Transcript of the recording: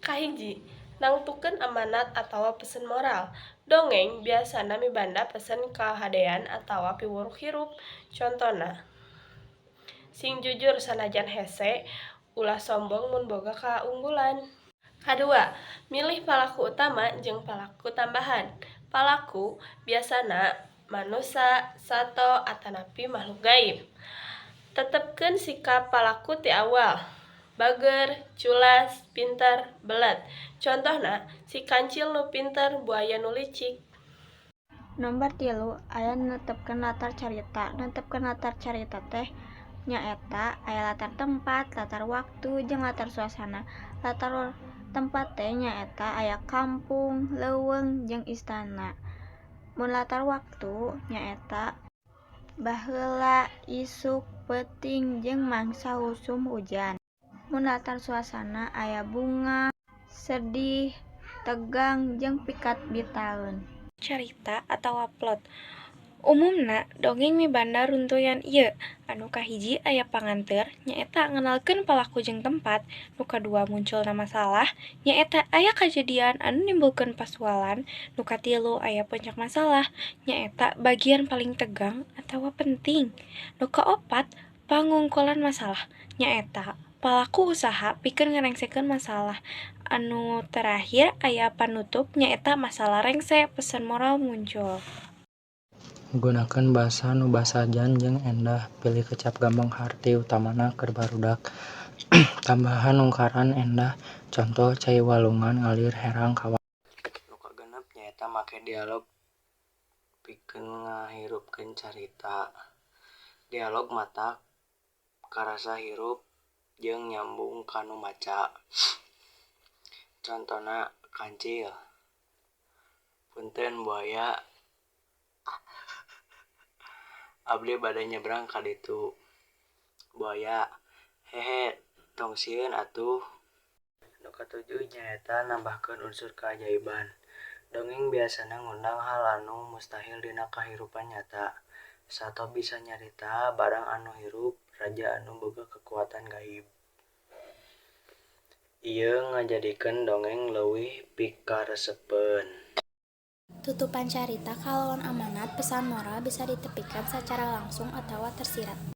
Kahiji, nangtukeun amanat atawa pesen moral. Dongeng biasana mibanda pesen kahadean atawa piwuruh hirup. Contona, sing jujur sanajan hese, ulah sombong mun boga kaunggulan. Kadua, milih palaku utama jeung palaku tambahan. Palaku biasana manusa, sato, atanapi makhluk gaib. Tetepkeun sikap palaku ti awal. Bager, culas, pinter, belet. Contohna, si kancil nu pinter, buaya nu licik. Nomer 3 aya netepkeun latar carita. Netepkeun latar carita teh nyaeta aya latar tempat, latar waktu, jeung latar suasana. Latar tempat teh nyaeta aya kampung, leuweung, jeung istana. Mun latar waktu nyaeta baheula, isuk, peuting, jeung mangsa usum hujan. Mun latar suasana aya bunga, sedih, tegang, jeung pikabitaeun. Carita atawa plot. Umumna dongeng mibanda runtuyan ieu: anu kahiji aya panganteur, nyaeta ngenalkeun palaku jeung tempat, nu kadua munculna masalah, nyaeta aya kajadian anu nimbulkeun pasualan, nu katilu aya puncak masalah, nyaeta bagian paling tegang atawa penting, nu kaopat pangungkulan masalah, nyaeta palaku usaha pikeun ngarengsekeun masalah, anu terakhir aya panutup, nyaeta masalah rengse, pesan moral muncul. Gunakeun basa nu basajan jeung endah, pilih kecap gampang kaharti utamana keur barudak. Tambahan ungkaran endah, conto cai walungan ngalir herang ka. Nu kagenep nyaeta make dialog pikeun ngahirupkeun carita. Dialog matak karasa hirup jeung nyambung ka nu maca. Contona Kancil, "Punten Buaya, abdi bade nyebrang ka ditu." Buaya, "Hehe, tong sieun atuh." Nu katujuh nyaeta nambahkeun unsur keajaiban. Dongeng biasana ngundang hal anu mustahil dina kahirupan nyata. Sato bisa nyarita barang anu hirup, raja anu boga kakuatan gaib. Ieu ngajadikeun dongeng leuwih pikaresepeun. Tutupan carita kalawan amanat pesan moral bisa ditepikeun sacara langsung atawa tersirat.